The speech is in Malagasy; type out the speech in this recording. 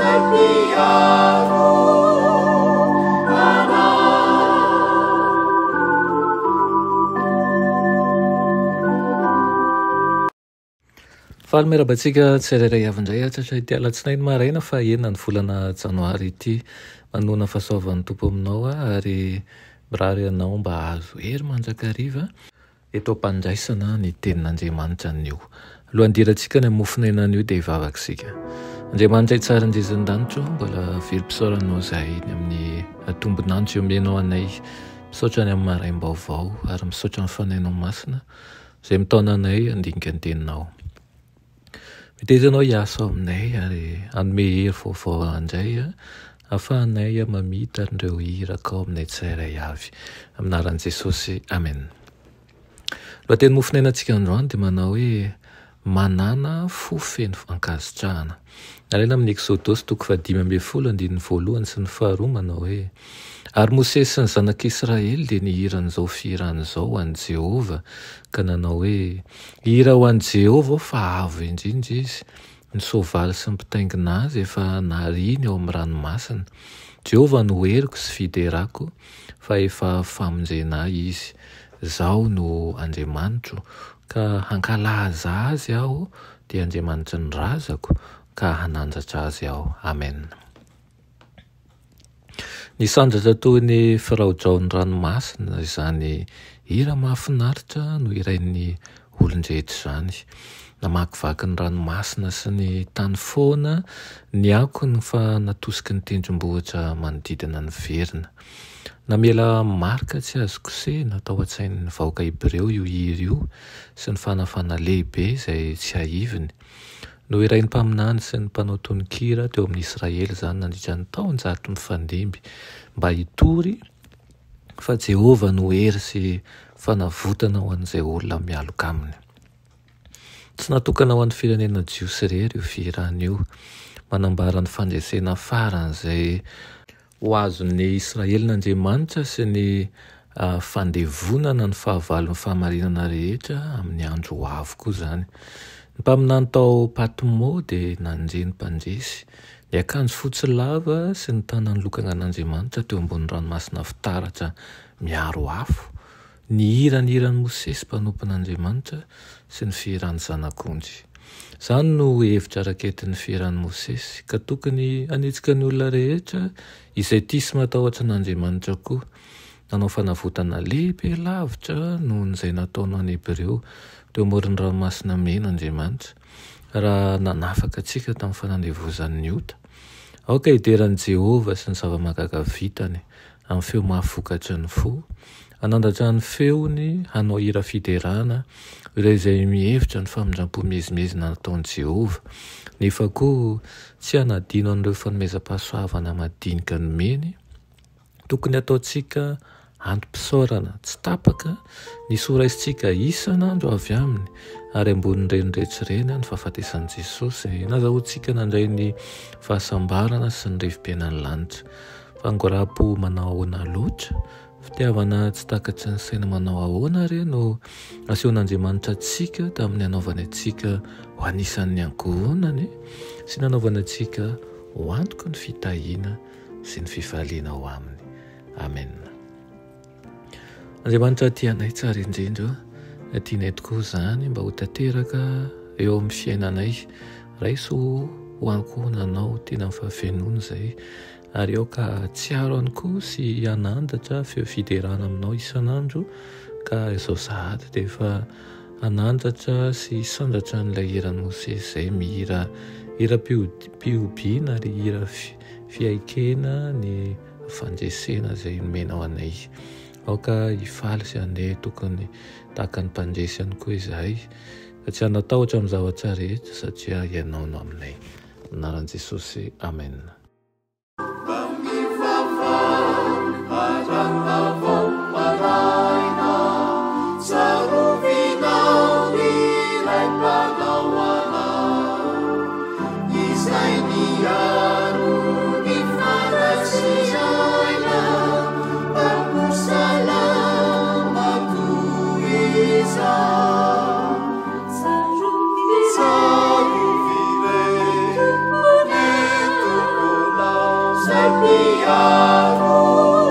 Izay mpiaro anao. Faly miarahaba antsika tsirairay avy indray hatratra ity alatsinainy maraina faha enina ny volana janoary ity. Manohana fahasoavan'ny Tompo aminao aho ary mirary anao mba hahazo hery mandrakariva. Eto am-pandraisana ny Tenin'Andriamanitra anio. Alohan'ny hidirantsika any amin'ny mofon'aina anio dia hivavaka isika. Andriamanitra tsara indrindra ny lanitra ô, mbola velom-pisaorana izahay ny amin'ny tombon'andro izay omenao anay. Misaotra ny amin'ny maraim-baovao ary misaotra ny Fanahinao Masina izay mitaona anay handinika ny Teninao. Mitaiza Ianao hiasa ao aminay ary hanome hery vaovao indray ahafahanay mamita an'ireo iraka ao aminay tsirairay avy. Amin'ny anaran'i Jesosy, Amen. Lohateny mofonainantsika androany dia manao hoe Manàna fo feno ankasitrahana. Nalaina amin'ny Eksodosy toko faha-15 andininy voalohany sy ny faharoa manao hoe, Ary Mosesy sy ny zanak'Israely dia nihira an'izao fihirana izao ho an'i Jehovah ka nanao hoe, Hihira ho an'i Jehovah aho fa avo indrindra izy, ny soavaly sy ny mpitaingina azy efa nariany ao amin'ny ranomasina. Jehovah no heriko sy fiderako, fa efa famonjena ahy izy. Izaho no Andriamanitro, ka hankalaza azy aho, dia Andriamanitry ny razako, ka hanandratra azy aho. Amena. Nisandratra toy ny firaodraon'ny ranomasina izany hira mahafinaritra nohirain'ny olon-drehetra izany. Namakivaky ny ranomasina sy ny tany foana ny akony fa natosiky ny tendrombohitra manodidina niverina. Namela marika tsy azo kosehina tao an-tsain'ny vahoaka hebreo io hira io sy ny fanafana lehibe izay tsiahiviny. Nohirain'ny mpaminany sy ny mpanao tononkira teo amin'ny Israely izany nandritra ny taonjato mifandimby, mba hitory fa Jehovah no hery sy fanavotana ho an'izay olona mialoka aminy. Tsy natokana ho an'ny firenena jiosy irery io fihirana io. Manambara ny fandresena faran'izay Ho azon'ny Israelin'Andriamanitra sy ny fandevonana ny fahavalon'ny fahamarinana rehetra amin'ny andro ho avy koa izany. Ny mpaminany tao Patmo dia nandre ny mpandresy, niakanjo fotsy lava sy nitana ny lokangan'Andriamanitra teo ambonin'ny ranomasina fitaratra miaro afo, Nihira ny hiran'i Mosesy mpanompon'Andriamanitra sy ny fihiran'ny Zanak'ondry. Izany no hevitra raketin'ny fihiran'i Mosesy, ka tokony hanetsika ny olona rehetra izay tia sy matahotra an'Andriamanitra koa. Nanao fanavotana lehibe lavitra noho ny izay nataony ho an'ny Hebreo teo amoron'ny Ranomasina Mena Andriamanitra, raha nanafaka antsika tamin'ny fanandevozan'ny ota. Aoka hidera an'i Jehovah sy ny zava-mahagaga vitany amin'ny feo mafy vokatry ny fo, hanandratra ny feony hanao hira fiderana ireo izay mihevitra ny famindram-po miezinezina nataon'i Jehovah, nefa koa tsy hanadino an'ireo fanomezam-pahasoavana madinika nomeny. Tokony hataontsika antom-pisaorana tsy tapaka ny soa raisintsika isan'andro avy aminy, ary ambonin'ireny rehetra ireny ny fahafatesan'i Jesosy, nazahoantsika nandray ny fahasambarana sy ny rivo-piainan'ny lanitra. Fangoraham-po manao ahoana loatra? Fitiavana tsy takatry ny saina manao ahoana re no nasehon'Andriamanitra antsika tamin'ny nanaovany antsika ho anisan'ny ankohonany sy nanaovany antsika ho antoky ny fitahiana sy ny fifaliana ao aminy. Amena. Andriamanitra tia anay tsara indrindra, tianay tokoa izany mba ho tanteraka eo amin'ny fiainanay. Raiso ho ankohonanao tena amin'ny fahafenoana izay, ary aoka hahatsiaro ihany koa sy hanandratra feo fiderana aminao isan'andro, ka izao sahady dia efa hanandratra sy hisandratra an'ilay hiran'i Mosesy izay mihira hiram-pihobiana ary hira fiaikena ny fandresena izay nomenao anay. Aoka hifaly sy handeha tokony tahaka ny mpandresy ihany koa izahay, fa tsy hanatahotra amin'ny zavatra rehetra satria Ianao no aminay. Amin'ny anaran'i Jesosy, Amen. Izay miaro ny fanahy sy aina, Mpampo salama toy izao. Tsarovy re ny Tomponay. Izay mpiaro.